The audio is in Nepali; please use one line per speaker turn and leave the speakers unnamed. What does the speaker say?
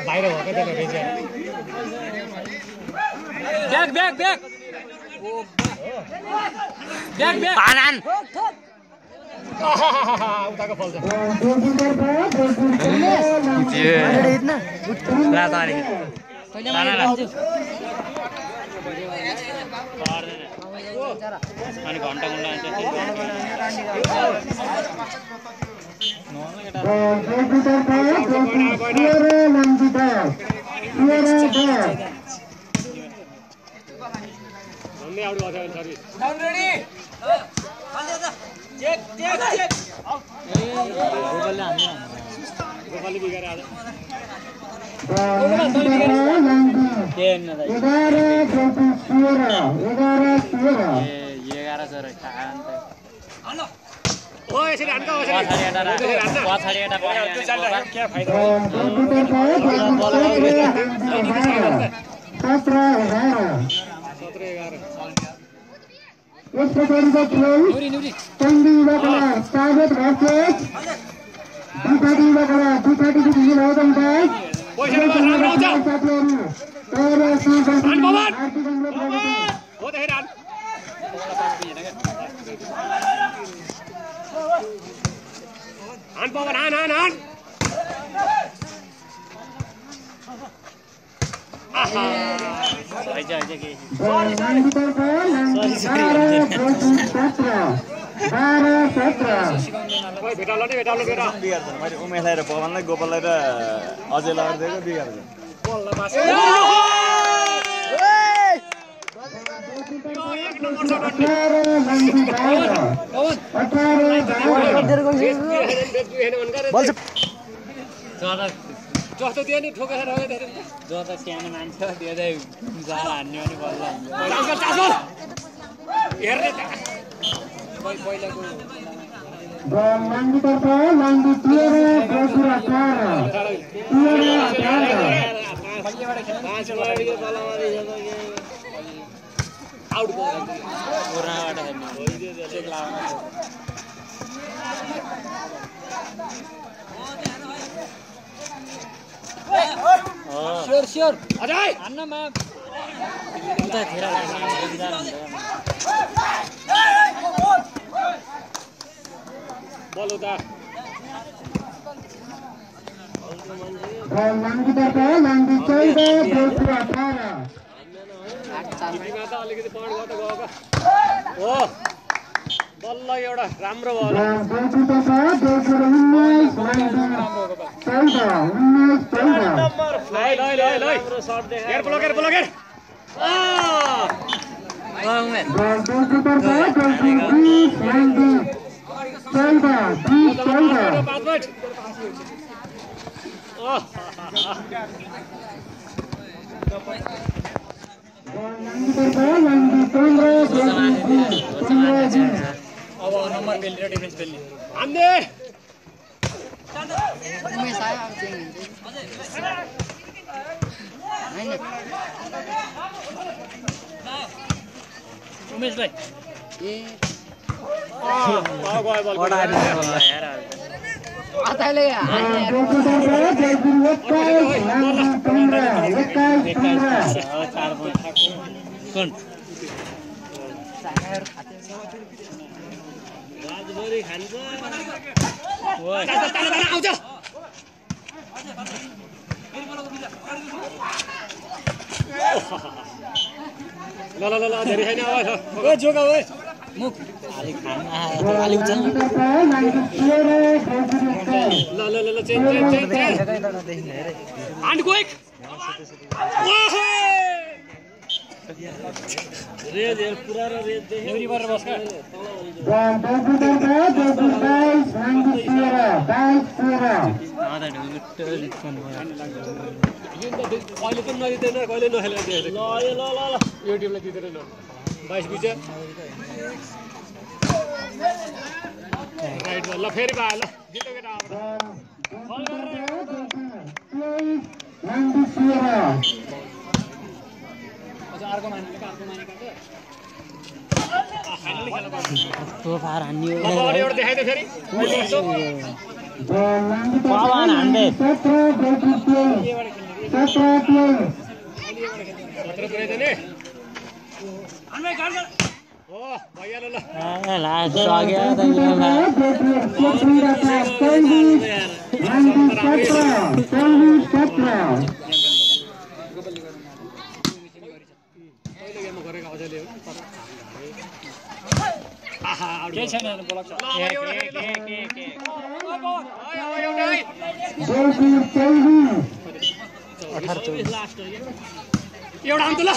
बाहिर भएको त्यसले बेच्यो ब्याक
पानान
उताको फल्छ
अनि घन्टा
मैले उमेशलाई र पवनलाई गोपाललाई र अजय लगाएर दिएको
जस्तो त्यो नि ठोकेर जता सानो मान्छे त्यो चाहिँ जाल हान्ने पनि बल्ल हेर्ने पहिलाको Sure. Ajay! Anna ma'am. Uta thera ball uta. बल्ल एउटा राम्रो बल अब नम्बर बेल्ने र डिफेन्स बेल्ने हान्ने उमेश आयो अब चेन्ज हुन्छ उमेश भाइ ए गयो बल यार आताले कुन राजभरी खान्छ ओइ आउँछ ल ल ल धेरै छैन ओइ जोगा ओइ मुख अलि खान अलि उच्च ल ल ल चेन्ज एन्ड क्विक रेज यार पुरा र रेज देख्यो न्यूरी गरेर बस्का कहिले पनि नदिँदैन कहिले नखेला ल यो टिमलाई दिँदैन न 22 बिच राइट ल फेरि भयो ल जित्यो केटा अर्को मानेको
तो फार हान्यो
एउटा देखाइदियो फेरि पवन हान्डे केही छैन बोलाउँछ एउटा अन्त ल